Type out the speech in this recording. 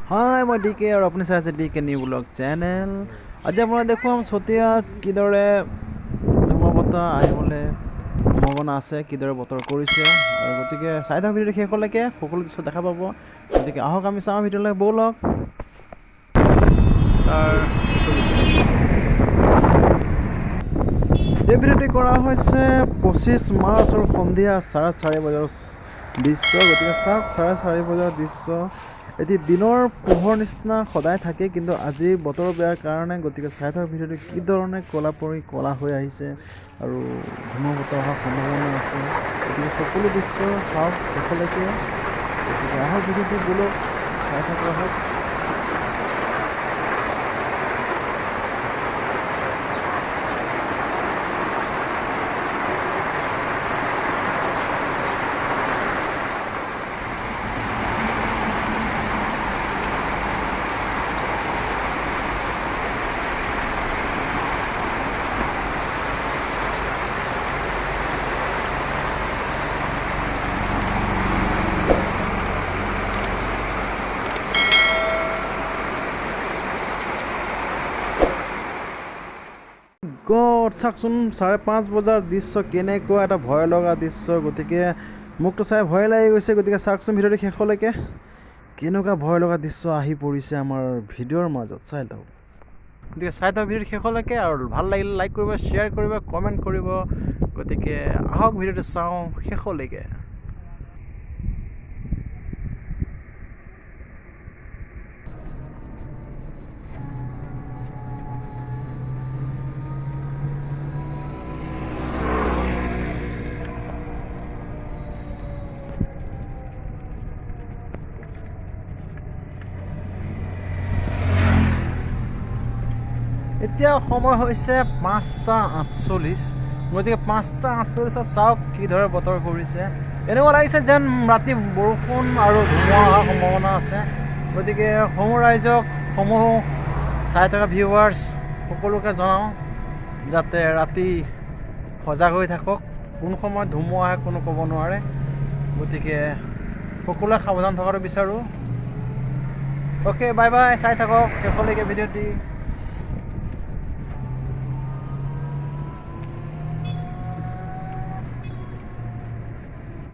হাই, মই ডি কে আৰু আপুনি চাই আছে D K new blog channel. আজি আপোনাক দেখুৱাম চতিয়াত কিদৰে ধুমুহা বতাহ আহিবলৈ সম্ভাৱনা আছে, কিদৰে বতৰ কৰিছে। আৰু গতিকে চাই থাকক ভিডিঅ'টো শেষলৈকে, সকলো দৃশ্য দেখা পাব। গতিকে আহক আমি চাওঁ ভিডিঅ'লৈ, ব'লক। তাৰ এই ভিডিঅ'টি কৰা হৈছে 25 মাৰ্চৰ সন্ধিয়া 4:30 বজাৰ দৃশ্য। গতিকে চাওক 4:30 বজাৰ দৃশ্য। এটি দিনৰ পোহৰ নিচিনা সদায় থাকে, কিন্তু আজি বতৰ বেয়াৰ কাৰণে। গতিকে চাই থাকক ভিডিঅ'টো কি ধৰণে ক'লা পৰি ক'লা হৈ আহিছে আৰু ধুমুহা বতাহ অহাৰ সম্ভাৱনা আছে। গতিকে সকলো দৃশ্য চাওক শেষলৈকে। গতিকে আহক ভিডিঅ'টো ব'লক, চাই থাকক আহক। গড, চাওকচোন 5:30 বজাৰ দৃশ্য, কেনেকুৱা এটা ভয় লগা দৃশ্য। গতিকে মোকতো চাই ভয় লাগি গৈছে। গতিকে চাওকচোন ভিডিঅ'টো শেষলৈকে, কেনেকুৱা ভয় লগা দৃশ্য আহি পৰিছে আমাৰ ভিডিঅ'ৰ মাজত, চাই লওক। গতিকে চাই থাকক ভিডিঅ'টো শেষলৈকে, আৰু ভাল লাগিলে লাইক কৰিব, শ্বেয়াৰ কৰিব, কমেণ্ট কৰিব। গতিকে আহক ভিডিঅ'টো চাওঁ শেষলৈকে। এতিয়া সময় হৈছে 5:48। গতিকে 5:48 চাওক কিদৰে বতৰ কৰিছে। এনেকুৱা লাগিছে যেন ৰাতি বৰষুণ আৰু ধুমুহা অহাৰ সম্ভাৱনা আছে। গতিকে সমূহ ৰাইজক, সমূহ চাই থকা ভিউৱাৰ্ছ সকলোকে জনাওঁ যাতে ৰাতি সজাগ হৈ থাকক। কোন সময়ত ধুমুহা আহে কোনো ক'ব নোৱাৰে। গতিকে সকলোৱে সাৱধান থকাটো বিচাৰোঁ। অ'কে, বাই বাই, চাই থাকক শেষলৈকে ভিডিঅ'টি।